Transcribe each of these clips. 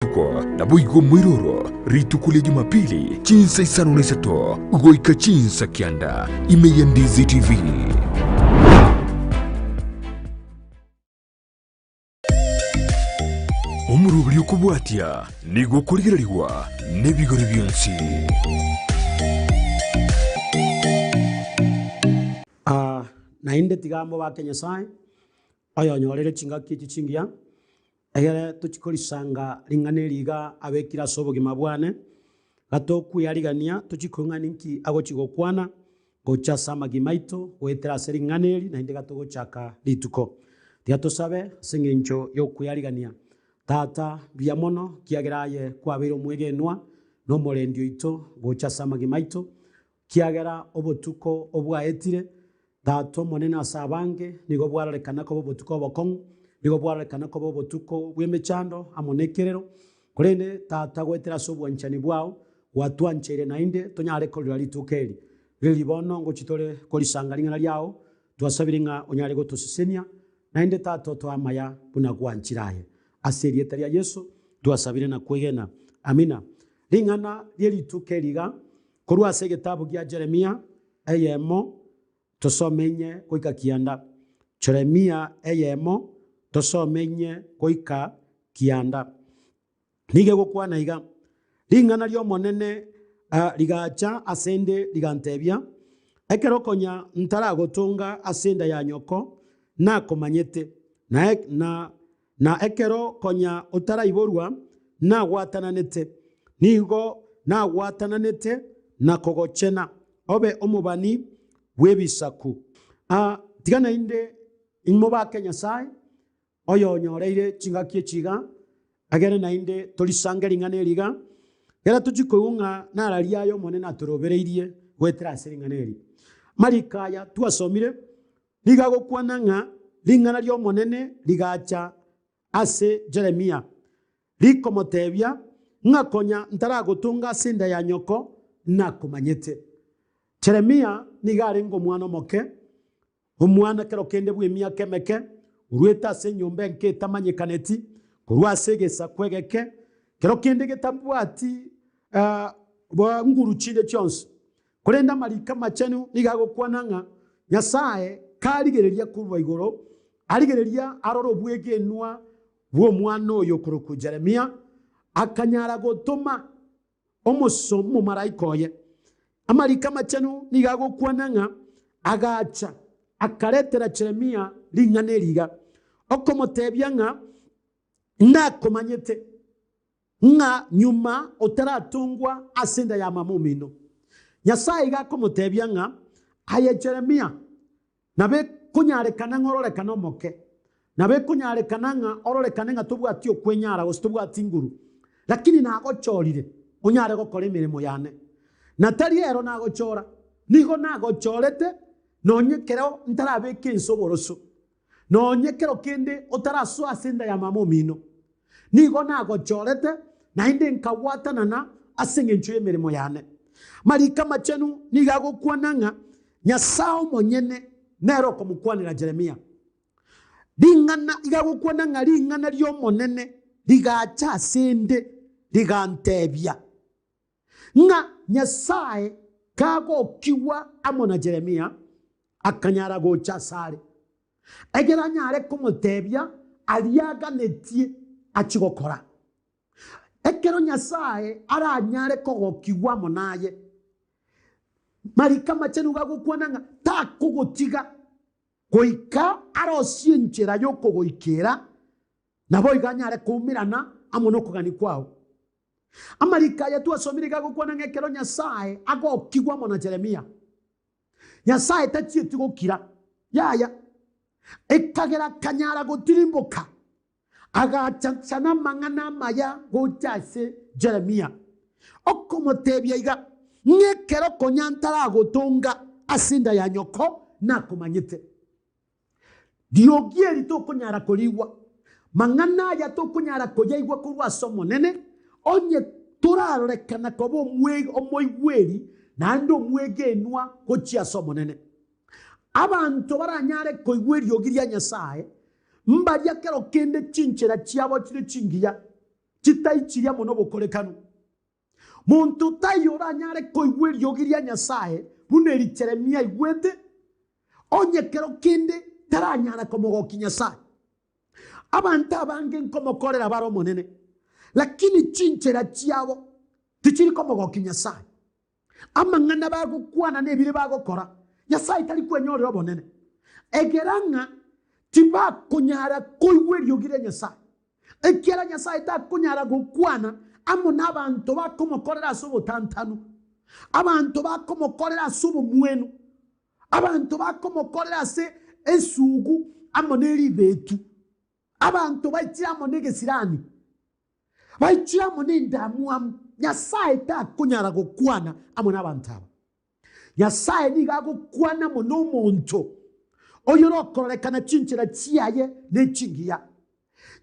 Rituko, naboigo moiroro rituko ria Jumapili chinsa isano na isato goika chinsa kianda ime ya Ndizi TV. Omoroberi okobwatia nigo okorigererigwa nebigori bionsi. Aa, naende tiga mobake Nyasae, oyonyorire chingaki echi chingiya, Egere tochie korisanga ring'ana eri iga abekire ase obogima bwane, gatokwearigania tochie koigwa ng'a ninki agochia gokwana gocha ase amagima aito goetera ase ring'ana eri naende gatogochaka rituko. Tiga tosabe ase eng'encho y'okwearigania. Tata, mbuya mono kiagera aye kwabeire omwegenwa na omorendi oito gocha ase amagima aito, Kiagera obotuko obwaetire, Tata Omonene ase abange, nigo bwarorekana koba obotuko obokong'u, nigo bwarorekana koba obotuko bw'emechando amo nekerero, korende Tata goetera ase obwanchani bwao, gwatwancheire naende tonyare korera rituko eri. Rirorio bono ngochia tore korisanga ring'ana riao, twasabire ng'a onyare gotosesenia, naende Tata otoe amaya buna gwanchire aye. Ase erieta ria Yeso twasabire na kwegena. Amina. Ring'ana rie rituko eri iga, Korwa ase egetabu gia Jeremia eyemo tosome inye goika kianda. Jeremia eyemo tosome inye goika kianda. Nigo egokwana iga, Ring'ana ri'Omonene rigacha ase 'nde rigantebia, Ekero konya ntaragotonga ase enda ya nyoko nakomanyete, na Na ekero konya otaraiborwa nagwatananete, nigo nagwatananete na kogochena obe omobani bw'ebisaku. Aa, tiga naende imobake Nyasae, oyonyoreire chingaki echi iga, egere naende torisange ring'ana eri iga, ekero tochia koigwa ng'a nararia aye Omonene atorobereirie goetera ase ring'ana eri. Amariko aya twasomire Nigo agokwana ng'a ring'ana ri'Omonene rigacha ase Jeremia, rikomotebia, ng'a konya ntaragotonga ase enda ya nyoko nakomanyete. Jeremia nigo arenge omwana omoke, omwana kero kende bw'emiaka emeke, orwete ase enyomba enke etamanyekaneti, korwa ase egesaku egeke, kero kende getabwati nguru chinde chionsi. Korende amariko amachenu nigo agokwana ng'a Nyasae karigereria korwa igoro, arigereria arore obwegenwa bw'omwana oyo okorokwa Jeremia, akanyara gotoma omomalaika oye. Amariko amachenu nigo agokwana ng'a agacha akaretera Jeremia ring'ana eri iga, okomotebia ng'a nakomanyete. Ng'a nyuma otaratongwa ase enda ya mama omino. Nyasae iga akomotebia ng'a, Aye Jeremia, nabo ekonyarekana ng'a ororekane omoke, nabo ekonyarekana ng'a ororekane ng'a tobwati okwenyara gose tobwati nguru, lakini nagochorire onyare gokora emeremo yane. Na tari ero nagochora, nigo nagochorete nonye ekero ntarabeka ense oboroso. Nonye kero kende otarasoa ase enda ya mama omino, nigo nagochorete, naende nkagwatanana ase engencho y'emeremo yane. Amariko Amachenu nigo agokwana ng'a Nyasae omonyene nere okomokwanera Jeremia. Ring'ana iga agokwana ng'a ring'ana ri'Omonene rigacha ase 'nde rigantebia, ng'a Nyasae kagokigwa amo na Jeremia, akanyara gocha asare, ekero anyare komotebia aria aganetie achie gokora. Ekero Nyasae aranyare kogokigwa amo naye, mariko amachenu gagokwana ng'a takogotiga goika arosie enchera y'okogoikera, naboigo anyare koumerana amo nokogania kwao. Amariko aya twasomire iga agokwana ng'a ekero Nyasae agokigwa amo na Jeremia, Nyasae tachieti gokira, yaya, ekagera akanyara gotirimboka, agachacha namang'ana amaya gocha ase Jeremia, okomotebia iga, ng'a ekero konya ntaragotonga ase enda ya nyoko nakomanyete. Riogi eri tokonyara korigwa, mang'ana aya tokonyara koyaigwa korwa ase Omonene, onye torarorekana koba omoigweri naende omwegenwa gochia ase Omonene. Abanto baranyare koigwa eriogi ria Nyasae, mbaria kero kende chinchera chiabo chire chingiya. chitaichirie amo nobokorekanu. Monto taiyo oranyare koigwa eriogi ria Nyasae buna eri Jeremia aigwete, onye kero kende taranyara komogokia Nyasae. Abanto abange nkomokorera bare Omonene, lakini chinchera chiabo tichiri komogokia Nyasae. Amang'ana bagokwana na ebire bagokora, Nyasae tari kwenyorera obonene. Egera ng'a tibakonyara koigwa eriogi ria Nyasae, ekiagera Nyasae takonyara gokwana amo nabanto bakomokorera ase obotantanu, abanto bakomokorera ase obomwenu, abanto bakomokorera ase esugu amo ne ribetu, abanto baichire amo negesirani. Baichire amo nendamwamu. Nyasae takonyara gokwana amo nabanto aba. Nyasae nigo agokwana amo nomonto oyore okororekana chinchera chiaye nechingiya.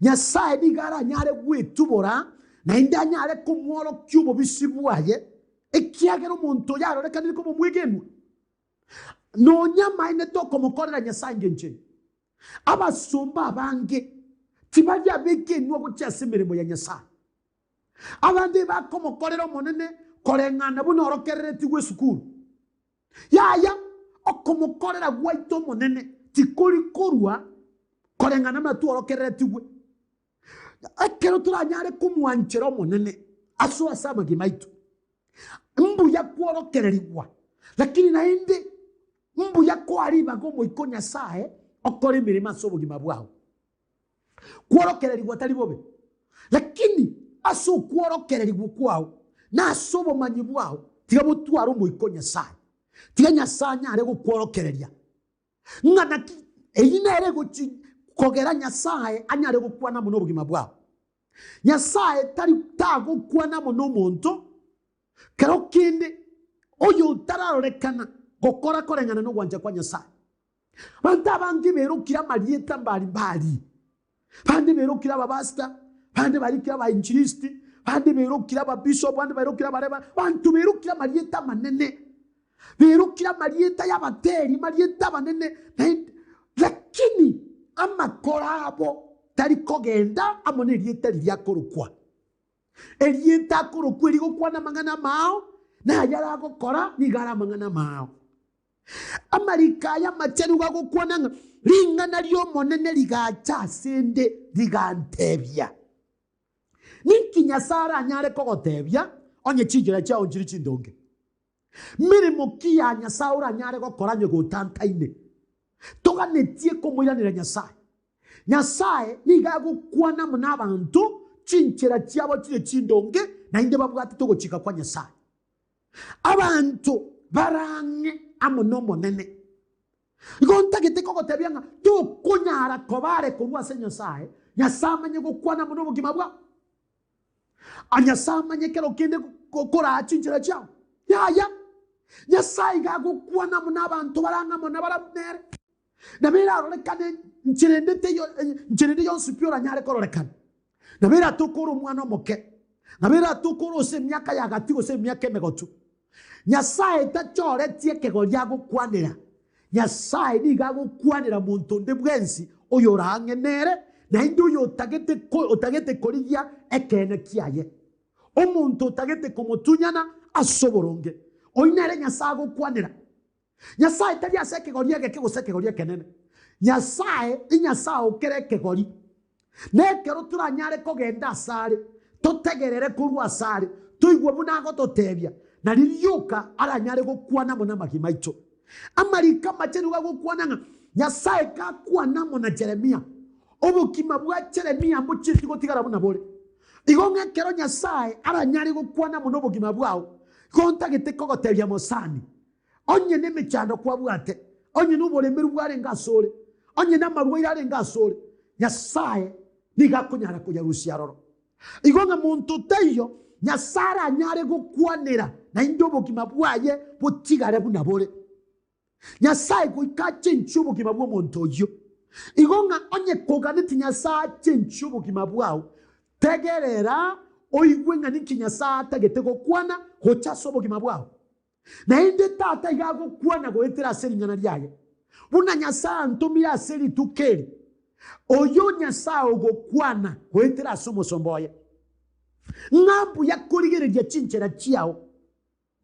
Nyasae nigo aranyare gwetubora naende anyare komworokia obobisi bwaye, ekiagera omonto oyo arorekanire koba omwegenwa. Nonya amaene tokomokorera Nyasae engencho eye. Abasomba abange tibari abegenwa gochia ase emeremo ya Nyasae. Abande bakomokorera Omonene koreng'ana buna orokereretigwe esukuru. Yaya, okomokorera gwaito Omonene tikori korwa koreng'ana buna tworokereretigwe. Ekero toranyare komwanchera Omonene asoe ase amagima aito, mbuya kworokererigwa, lakini naende mbuya koa ribaga Omoika o Nyasae okore emeremo ase obogima bwao. Kworokererigwa tari bobe, lakini ase okworokererigwa kwao na ase obomanyi bwao tiga botware Omoika o Nyasae. Tiga Nyasae anyare gokworokereria Ng'a naki eyio nere egochi kogera Nyasae anyare gokwana amo nobogima bwao. Nyasae tari tagokwana amo nomonto kero kende oyo otararorekana gokora koreng'ana nogwancha kwa Nyasae. Abanto abange berokire amarieta mbari mbari, bande berokire abapastor, bande barikire abainjilisti, bande berokire ababishop, bande berokire abareba, abanto berokire amarieta amanene. Berokire amarieta y'abateri, amarieta amanene, naende lakini amakoro abo tari kogenda amo nerieta riria akorokwa. Erieta akorokwa erigokwana amang'ana amao, na ayare agokora nigo are amang'ana amao. Amariko aya amachenu gagokwana ng'a ring'ana ri'Omonene rigacha asende rigantebia. Ninki Nyasae aranyare kogotebia onye chinchera chiao nchiri chindonge? Meremo ki ya Nyasae oranyare gokora onye gotantaine? Toganetie komoiranera Nyasae. Nyasae nigo agokwana amo nabanto chinchera chiabo chire chindonge naende babwatete ogochika kwa Nyasae. Abanto bare ang'e amo n'Omonene. Igo ntagete kogotebia ng'a tokonyara koba are korwa ase Nyasae, Nyasae amanye gokwana amo nobogima bwao. A Nyasae amanye kero kende koraa chinchera chiao. Yaya, Nyasae iga agokwana amo nabanto bare ang'e amo nabarabwo nere. Nabo erarorekane nchera ende teiyo, nchera ende yonsi pi oranyare kororekana. Nabo eratoke ore omwana omoke, nabo eratoke ore ase emiaka ya gati gose emiaka emegotu. Nyasae tachoretie ekegori agokwanera. Nyasae nigo agokwanera monto onde bwensi oyore ang'e nere, naende oyotagete otagete korigia ekeene kiaye. Omonto otagete komotunyana ase oboronge, oyio nere Nyasae agokwanera. Nyasae tari ase ekegori egeke gose ekegori ekenene. Nyasae inyasae o kera ekegori. Na ekero toranyare kogenda asare, totegerere korwa asare, toigwe buna agototebia, na ririoka aranyare gokwana amo namagima aito. Amariko amachenu gagokwana ng'a Nyasae gakwana amo na Jeremia, obogima bwa Jeremia mbochieti gotigara buna bore. Igo ng'a ekero Nyasae aranyare gokwana amo nobogima bwao, igo ntagete kogotebia mosani, Onye nemechando kwabwate, onye noboremeru bwarenge asore, onye namarwaire arenge asore, Nyasae nigo akonyara koyarusia aroro. Igo ng'a monto taiyo Nyasae aranyare gokwanera naende obogima bwaye botigare buna bore. Nyasae goika achenchie obogima bw'omonto oyio. Igo ng'a onye koganeti Nyasae achenchie obogima bwao, tegerera oigwe ng'a ninki Nyasae atagete gokwana gocha ase obogima bwao. Naende Tata iga agokwana goetera ase ring'ana riaye, buna Nyasae antomire ase rituko eri, oyio Nyasae ogokwana goetera ase omosomba oye. Ng'a mbuya korigereria chinchera chiao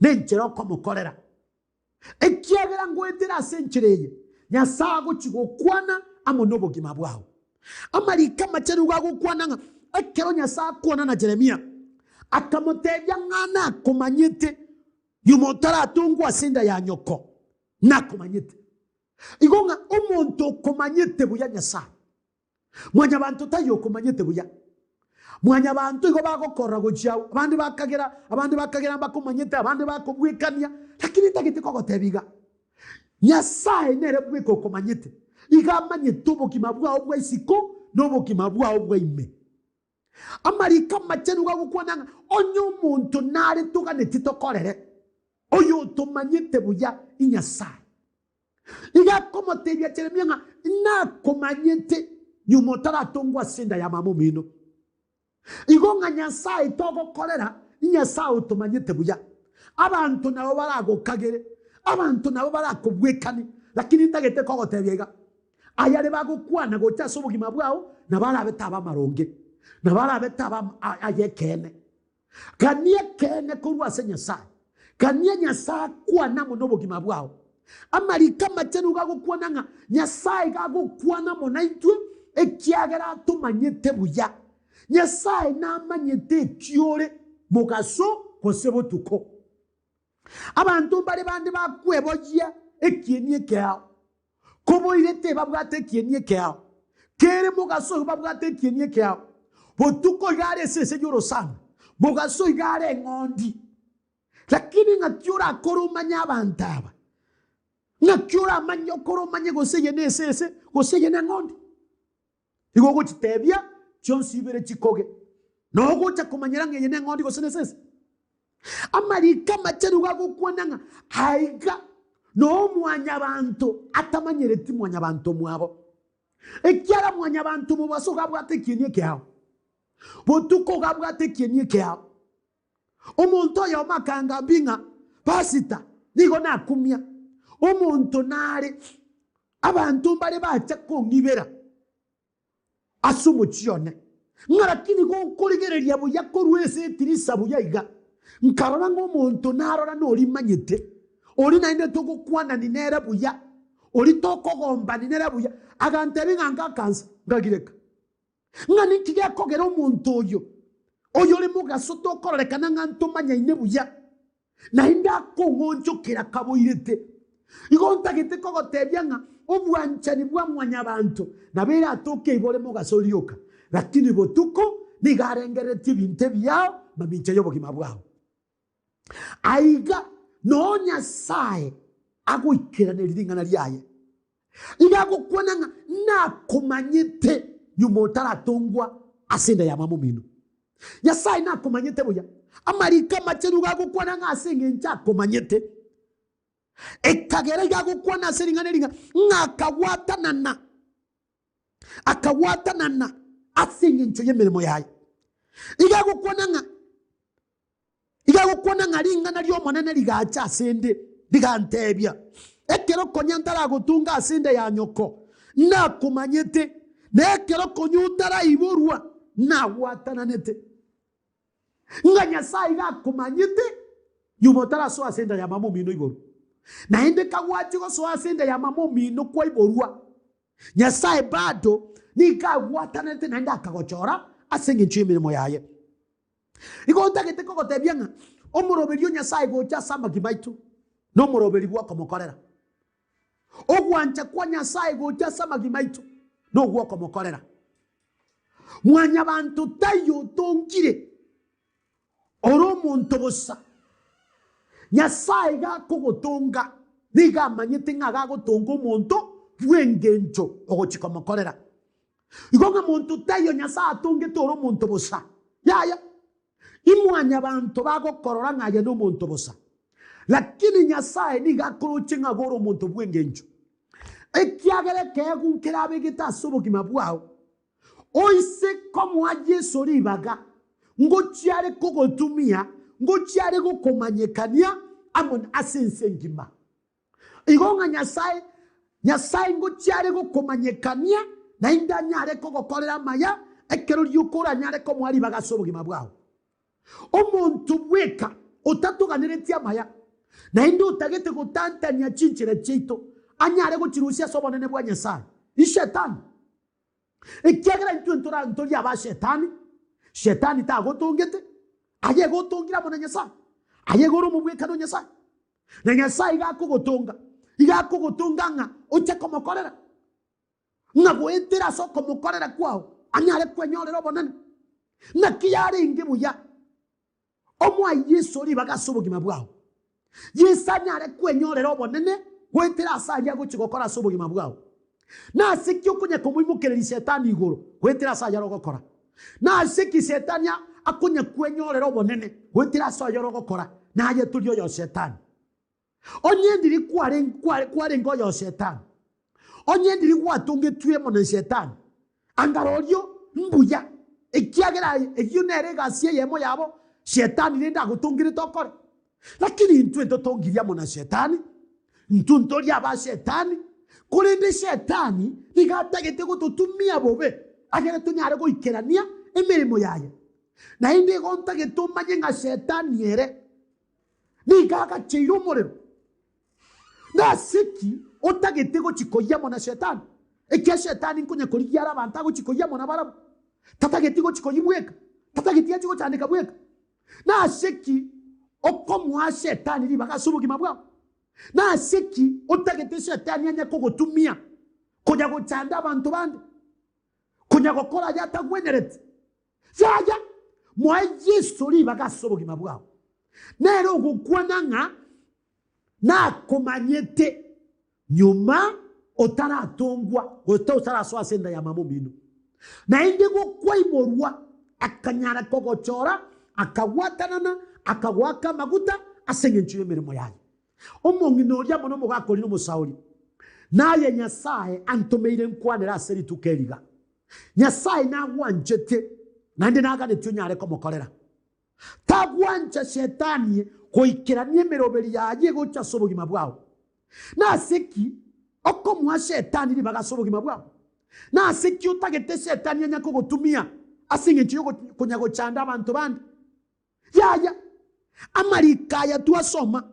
nenchera okomokorera. Ekiagera ngoetera ase enchera eye, Nyasae agochia gokwana amo nobogima bwao. Amariko amachenu nigo agokwana ng'a ekero Nyasae akwana na Jeremia, akamotebia ng'a nakomanyete nyuma otaratongwa ase enda ya nyoko, nakomanyete. Igo ng'a omonto okomanyete buya Nyasae, Mwanyabanto taiyo okomanyete buya. Mwanyabanto igo bagokorora gochia agwo, abande bakagera, abande bakagera mbakomanyete, abande bakobwekania, lakini ntagete kogotebia iga, Nyasae nere bweka okomanyete, iga amanyete obogima bwao bwa isiko na obogima bwao bwa ime. Amariko amachenu gagokwana ng'a onye omonto nare toganetie tokorere, oyotomanyete buya Inyasae. Iga akomotebia Jeremia ng'a nakomanyete nyuma otaratongwa ase enda ya mama omino. Igo ng'a Nyasae togokorera, Nyasae otomanyete buya. Abanto nabo baragokagere, abanto nabo barakobwekane, lakini ntagete kogotebia iga, ayare bagokwana gocha ase obogima bwao nabo arabe taba amaronge, nabo arabe taba ay'ekeene. Gania ekeene korwa ase Nyasae. Gania Nyasae akwane amo nobogima bwao. Amariko amachenu gagokwana ng'a Nyasae gagokwana amo naintwe ekiagera atomanyete buya. Nyasae namanyete eki ore mogaso gose botuko. Abanto mbare bande bakweboyia ekieni ekeao. Koboirete babwate ekieni ekeao, kere mogaso igo babwate ekieni ekeao, botuko iga are esese y'orosana, mogaso iga are eng'ondi. Lakini ng'aki orakore omanye abanto aba? Ng'aki oramanye okore omanye gose eye nesese gose eye neng'ondi? Igo ogochitebia chionsi ibere chikoge, na ogocha komanyera ng'a eye neng'ondi gose nesese. Amariko amachenu gagokwana ng'a aiga noo mwanyabanto atamanyereti mwanyabanto omwabo, ekiara mwanyabanto mobaso iga abwate ekieni ekeao, botuko iga abwate ekieni ekeao. Omonto oyomo akangambia ng'a, Pasita, nigo nakumia, omonto nare, abanto mbare bacha kong'ibera ase omochie one, ng'a lakini gokorigereria buya korwa ase etirisa buya iga, nkarora ng'a omonto narora noria manyete, oria naende togokwanani nere buya, oria tokogombani nere buya, agantebia ng'a ngakansa, nkagireka. Ng'a ninki gekogera omonto oyo, oyore mogaso tokororekana ng'a ntomanyaine buya, naende akong'onchokera kaboirete. Igo ntagete kogotebia ng'a obwanchani bwa mwanyabanto nabo eratoke ibore mogaso rioka, lakini botuko nigo arengereretie ebinto ebiao mamincha y'obogima bwao. Aiga noo Nyasae agoikeraneria ring'ana riaye. Iga agokwana ng'a nakomanyete nyuma otaratongwa ase enda ya mama omino. Nyasae nakomanyete buya. Amariko amachenu iga agokwana ng'a ase engencho akomanyete. Ekagera iga agokwana ase ring'ana eri ng'a ng'a akagwatanana, akagwatanana ase engencho y'emeremo yaye. Iga agokwana ng'a Iga agokwana ng'a ring'ana ri'Omonene rigacha ase 'nde, riganteebia, Ekero konya ntaragotunga ase enda ya nyoko, nakomanyete, na ekero konya otaraiborwa, nagwatananete. Ng'a Nyasae iga akomanyete nyuma otarasoa ase enda ya mama omino oiborwe. Naende kagwachia gosoa ase enda ya mama omino kwaiborwa, Nyasae bado nigo agwatananete naende akagochora ase engencho y'emeremo yaye. Igo ntagete kogotebia ng'a omoroberi o Nyasae gocha ase amagima aito nomoroberi bw'okomokorera. Ogwancha kwa Nyasae gocha ase amagima aito nogw'okomokorera. Mwanyabanto taiyo otongire ore omonto bosa. Nyasae iga akogotonga nigo amanyete ng'a gagotonga omonto bw'engencho ogochia komokorera. Igo ng'a monto taiyo Nyasae atongete ore omonto bosa. Yaya, imwanyabanto bagokorora ng'a aye nomonto bosa. Lakini Nyasae nigo akoroche ng'a igo ore omonto bw'engencho. Ekiagera ekeegwa nkerabegete ase obogima bwao, oise komoa Yeso ribaga, ngochia are kogotumia, ngochia are gokomanyekania amo ase ense engima. Igo ng'a Nyasae, Nyasae ngochia are gokomanyekania, naende anyare kogokorera amaya, ekero rioka oranyare komoa ribaga ase obogima bwao. Omonto bweka otatoganeretie amaya, naende otagete gotantania chinchera chiaito, anyare gochirusia ase obonene bwa Nyasae, Ishetani. Ekiagera intwe ntora ntori aba Shetani, Shetani tagotongete, aye igo otongire amo na Nyasae, aye igo ore omobwekano o Nyasae. Na Nyasae iga akogotonga, iga akogotonga ng'a oche komokorera, ng'a goetera ase okomokorera kwao anyare kwenyorera obonene. Naki yarenge buya omoe Yeso ribaga ase obogima bwao, Yeso anyare kwenyorera obonene goetera ase aria agochia gokora ase obogima bwao. Nase ki okonya komoimokereria Setani igoro goetera ase ayare ogokora? Nase ki Setani akonya kwenyorera obonene goetera ase ayare ogokora? Naye tori oyo Setani. Onye ndiri kwarenge oyo Setani, onye ndiri gwatongetwe amo na Setani, anga rorio mbuya, ekiagera eyio nere egasi eyemo yabo Setani rende agotongerete okore. Lakini intwe ntotongirie amo na Setani, intwe ntori aba Setani, korende Setani nigo atagete gototumia bobe, agere tonyare goikerania emeremo yaye. Naende igo ntagete omanye ng'a Setani ere nigo agacheire omorero. Nase ki otagete gochia koyia amo na Setani? Ekiagera Setani nkonya korigia are abanto agochia koyia amo nabarabwo. Tatageti gochia koyia bweka, tatageti achie gochandeka bweka. Nase ki okomoa Setani ribaga ase obogima bwao? Nase ki otagete Setani anye kogotumia konya gochanda abanto bande, konya gokora aya atagwenereti? Yaya, moe Yeso ribaga ase obogima bwao. Nere ogokwana ng'a nakomanyete nyuma otaratongwa, gose otarasoa ase enda ya mama omino. Naende gokwaimorwa, akanyara kogochora, akagwatanana, akagoaka amaguta ase engencho y'emeremo yaye. Omong'ina oria amo nomogaka oria na omosaori, naye Nyasae antomeire nkwanere ase rituko eri iga. Nyasae nagwanchete, naende naganetie onyare komokorera. Tagwancha Shetani goikerania emeroberi yaye gocha ase obogima bwao. Nase ki okomoa Shetani ribaga ase obogima bwao? Nase ki otagete Shetani anya kogotumia ase engencho y'okonya gochanda abanto bande? Yaya, amariko aya twasoma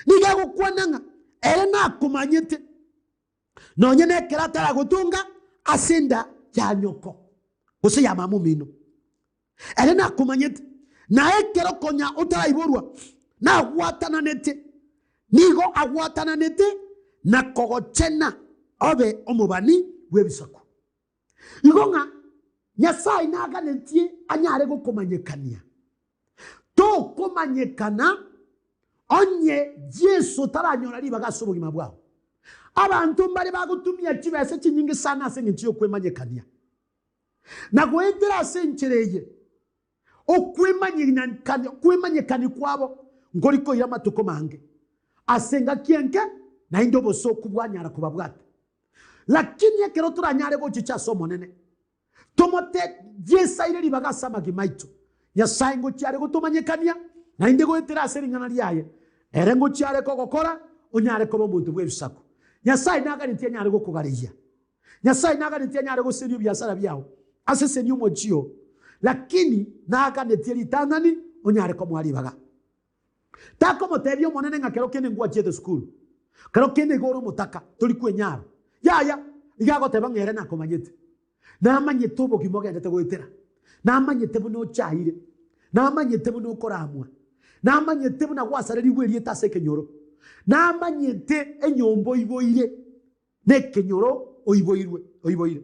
nigo agokwana ng'a ere nakomanyete nonye nekero ataragotonga ase enda ya nyoko gose ya mama omino. Ere nakomanyete, na ekero konya otaraiborwa nagwatananete, nigo agwatananete na kogochena obe omobani bw'ebisaku. Igo ng'a Nyasae naganetie anyare gokomanyekania. Tokomanyekana onye Yeso taranyora ribaga ase obogima bwao. Abanto mbare bagotumia chibesa chinyinge sana ase engencho y'okwemanyekania. Na goetera ase enchera eye, okwemanyekania kwabo nkori koira amatuko mange, ase engaki enke, naende obosooku bwanyara kobabwata. Lakini ekero toranyare gochicha ase Omonene, tomote Yeso aire ribaga ase amagima aito, Nyasae ngochia are gotomanyekania, naende goetera ase ring'ana riaye, ere ngochia are kogokora onyare koba omonto bw'ebisaku. Nyasae naganetie anyare gokogareyia. Nyasae naganetie anyare goseria ebiasara biao, asesenie omochie oo, lakini naganetie ritang'ani onyare komoa ribaga. Takomotebia Omonene ng'a kero kende ngwachiete sukuru, kero kende igo ore omotaka, tori kwenyara. Yaya, iga agoteba ng'a ere nakomanyete. Namanyete obogima ogendete goetera, namanyete buna ochaire, namanyete buna okoramwa, namanyete buna gwasarerigwe erieta ase ekenyoro, namanyete enyomba oiboire. Nekenyoro oiboirwe, oiboire.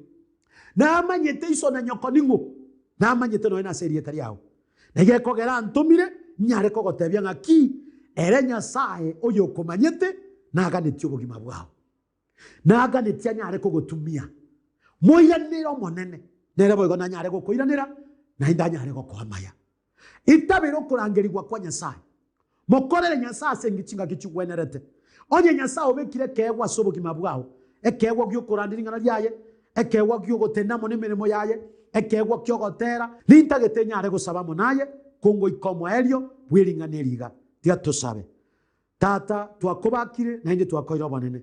Namanyete iso na nyoko ning'o, namanyete nonya nase erieta riao. Na iga ekogera antomire nyare kogotebia ng'a ki ere Nyasae oyokomanyete naganetie obogima bwao. Naganetie anyare kogotumia. Moiranere Omonene, nere boigo nanyare gokoiranera, naende anyare gokoa amaya. Itabera okorangerigwa kwa Nyasae. Mokorere Nyasae ase chingaki chigwenerete. Onye Nyasae obekire ekeegwa ase obogima bwao, ekeegwa gi'okorandia ring'ana riaye, ekeegwa gi'ogotenena amo nemeremo yaye, ekeegwa ki'ogoteera, nintagete nyare gosaba amo naye kongoika omoerio bw'ering'ana eri iga. Tiga tosabe. Tata, twakobakire naende twakoire obonene.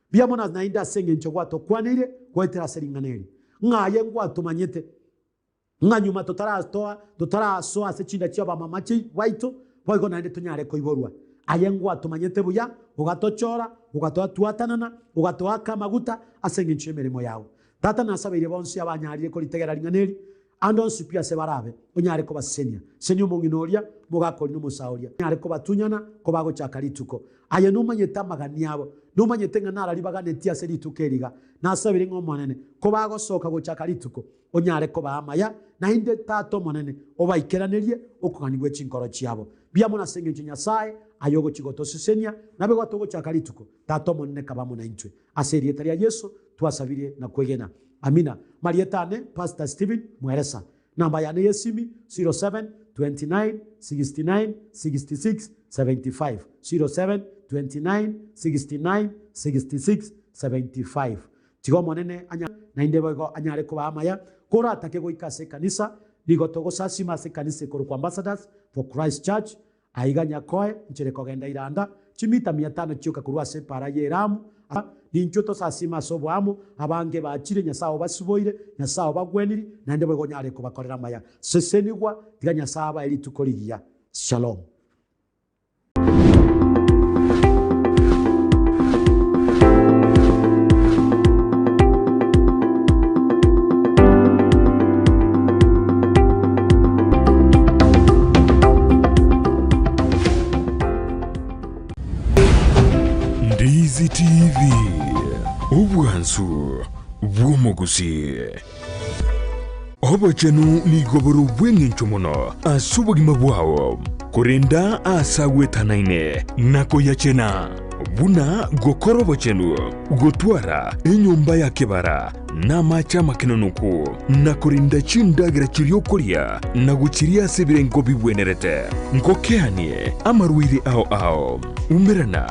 Mbuya mono naende ase engencho gwatokwaneire goetera ase ring'ana eri, ng'a aye ngwatomanyete. Ng'a nyuma totaratoa totarasoa ase chinda chi'abamama baito, boigo naende tonyare koiborwa. Aye ngwatomanyete buya, ogatochora, ogatoa twatanana, ogatoaka amaguta ase engencho y'emeremo yao. Tata nasabeire bonsi abanyarire koritegera ring'ana eri, ande onsi pi ase barabe, onyare kobasesenia. Sesenia omong'ina oria, omogaka oria na omosae oria, onyare kobatunyana kobagochaka rituko. Aye nomanyete amagani abo, nomanyete ng'a narari baganetie ase rituko eri iga. Nasabeire ng'a Omonene, kobagosoka gochaka rituko, onyare kobaa amaya, naende Tata Omonene obaikeranerie okogania gwe chinkoro chiabo. Mbuya mono ase engencho Nyasae aye ogochia gotosesenia, nabe gwatogochaka rituko, Tata Omonene kabe amo naintwe. Ase erieta ria Yeso twasabirie na kwegena. Amina. Marieta ane Pastor Stephen Mweresa. Namba yane y'esimi 07 29 69 66 75, 07 29 69 66 75. Tiga Omonene anyare naende boigo anyare kobaa amaya. Koratake goika ase ekanisa, nigo togosasima ase ekanisa ekorokwa Ambassadors for Christ Church, aiga Nyakoe, nchere kogenda Iranda, chimita mia tano chioka korwa ase epaara y'Elamu. Ninchwe tosasime ase oboamo, abange bachire, Nyasae obasiboire, Nyasae obagweniri, naende boigo onyare kobakorera amaya. Sesenigwa, tiga Nyasae abae rituko rigiya. Shalom. Ndizi TV, obwansu bw'omogusii. Obochenu nigo bore obw'engencho mono ase obogima bwao, korenda aase agwetanaine na koyachena, buna gokora obochenu, gotwara enyomba ya kebara na amache amakenonoku, na korenda chindagera chiria okoria na gochiria ase ebirengo bigwenerete. Ngokeanie amarwaire ao ao. Umerana.